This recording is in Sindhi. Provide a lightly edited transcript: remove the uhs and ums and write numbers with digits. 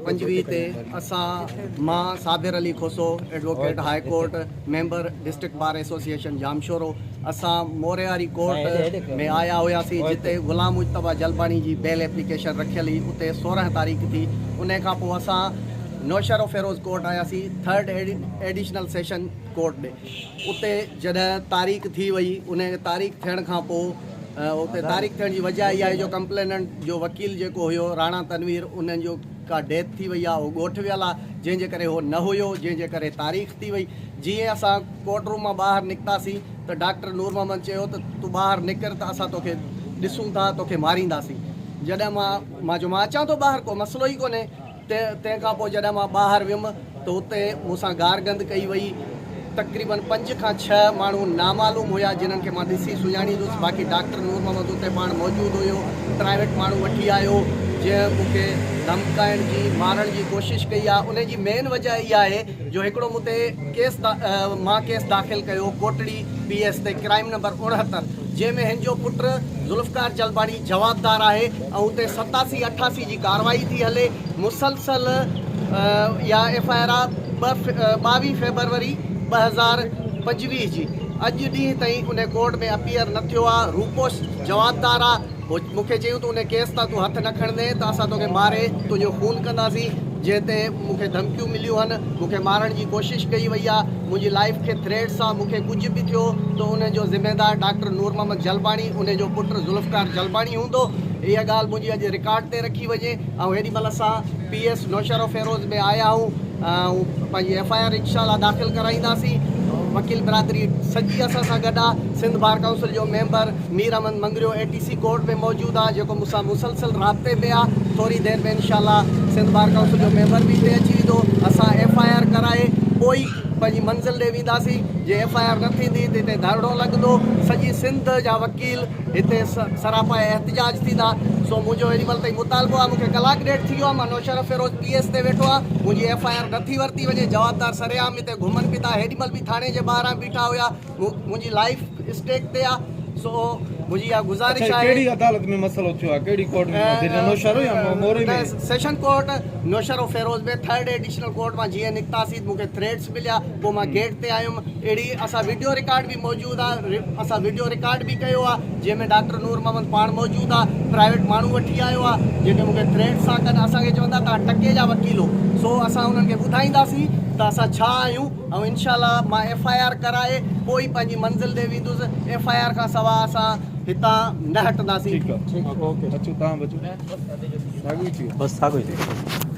2025 تي اسان مان Sabir Ali Khoso advocate high court member district bar association Jamshoro اسان مورياري ڪورٽ ۾ آيا هياسين جتي غلام مجتبيٰ جلباڻي جي بيل ايپليڪيشن رکيل هئي اتي 16 تاريخ ٿي انهي کان پوء اسان نوشهروفيروز ڪورٽ آياسين ٿرڊ ايڊيشنل سيشن ڪورٽ ڏي اتي جڏهن تاريخ ٿي وئي انهي تاريخ ٿيڻ کان پوء اتي تاريخ ٿيڻ جي وجه اها آهي جو ڪمپليننٽ جو وڪيل جيڪو هيو راڻا تنوير انهن جو ڪا ڊيٿ ٿي وئي آهي هو ڳوٺ ويل آهي جنهن جي ڪري هو نه هيو جنهن جي ڪري تاريخ ٿي وئي جيئن اسان ڪورٽ روم مان ٻاهر نڪتاسين ته ڊاڪٽر نور محمد چيو ته تون ٻاهر نڪر ته اسان توکي ڏسون ٿا توکي مارينداسين جڏهن مان مان چيو مان اچان ٿو ٻاهر ڪو مسئلو ئي ڪونهي تنهن کان پوء جڏهن مان ٻاهر ويم ته اتي مون سان گارگند ڪئي وئي. تقريبن پنج کان ڇهه ماڻهو نامعلوم هيا جنھن کي مان ڏسي سڃاڻيندس باقي ڊاڪٽر نور محمد اتي پاڻ موجود هيو. پرائيويٽ ماڻهو وٺي آيو جنهن مون کي ڌمڪائڻ جي مارڻ جي ڪوشش ڪئي آهي. ان جي مين وجه اها آهي جو هڪڙو مون تي ڪيس مان ڪيس داخل ڪيو ڪوٽڙي پي ايس تي ڪرائيم نمبر 69 جنهن ۾ هن جو پٽ ذوالفقار جلباڻي جوابدار آهي ۽ اتي 87 88 جي ڪارروائي ٿي هلي مسلسل اها ايف I R 22 February 2025 جي اڄ ڏينهن تائين ان ڪورٽ ۾ اپيئر نه ٿيو آهي روپوش جوابدار آهي هو مون کي چيائون ته ان ڪيس تان تون هٿ نه کڻندين ته اسان توکي ماري تنهنجو خون ڪنداسين جنهن تي مون کي ڌمڪيون مليون هن مون کي مارڻ جي ڪوشش ڪئي وئي آهي منهنجي لائيف کي ٿريٽس آهي مون کي ڪجهه به ٿيو ته ان جو ذميدار ڊاڪٽر نور محمد جلباڻي ان جو پٽ ذوالفقار جلباڻي هوندو اها ڳالهه منهنجي اڄ رڪارڊ تي رکي وڃي ۽ هيڏي مهل اسان پي ايس نوشهروفيروز ۾ آيا آهيون ۽ پنهنجي ايف I R انشاء الله داخل ڪرائينداسين وڪيل برادري سڄي اسان سان گڏ آ سنڌ بار ڪائونسل جو member Mir Ahmed Mangrio A T C court ۾ موجود آ جيڪو مون سان مسلسل رابطي ۾ آ ٿوري دير ۾ انشاء الله سنڌ بار ڪائونسل جو ميمبر به هتي اچي ويندو اسان ايف I R ڪرائي پوء ئي پنهنجي منزل ڏي وينداسين جي ايف I R نه ٿيندي ته هتي ڌرڻو لڳندو سڄي سنڌ جا وڪيل هتي سراپا احتجاج ٿيندا سو منهنجو هيڏي مهل تائين مطالبو آهي مون کي ڪلاڪ ڏيڍ ٿي ويو آهي مان نوشهروفيروز پي ايس تي ويٺو آهيان منهنجي ايف I R نٿي ورتي وڃي جوابدار سرعام هتي گهمن پي ٿا هيڏي مهل به ٿاڻي جي ٻاهران بيٺا هيا منهنجي لائيف اسٽيڪ تي آهي سو منهنجي اها گذارش آهي. ڪهڙي عدالت ۾ مسئلو ٿيو آهي ڪهڙي ڪورٽ ۾ نوشهرو يا موري ۾؟ Session court Naushahro Feroze ۾ third additional court مان جيئن نڪتاسين مون کي ٿريٽس مليا پوء مان گيٽ تي آيم اهڙي اسان وڊيو رڪارڊ به موجود آ اسان وڊيو رڪارڊ به ڪيو آ جنهن ۾ ڊاڪٽر نور محمد پاڻ موجود آ پرائيويٽ ماڻهو وٺي آيو آ جيڪي مون کي ٿريٽس ٿا ڪن اسان کي چون ٿا توهان ٽڪي جا وڪيل هو سو اسان انهن کي ٻڌائينداسين ته اسان ڇا آهيون ۽ انشاء الله مان ايف I R ڪرائي پوء ئي پنهنجي منزل ڏي ويندس ايف I R کان سوا اسان هتان نه هٽنداسين. ٺيڪ آ اوڪي اچو تان به اچو ساڳيو ئي ٿي ويو. بس ساڳيو ئي ٿي ويو.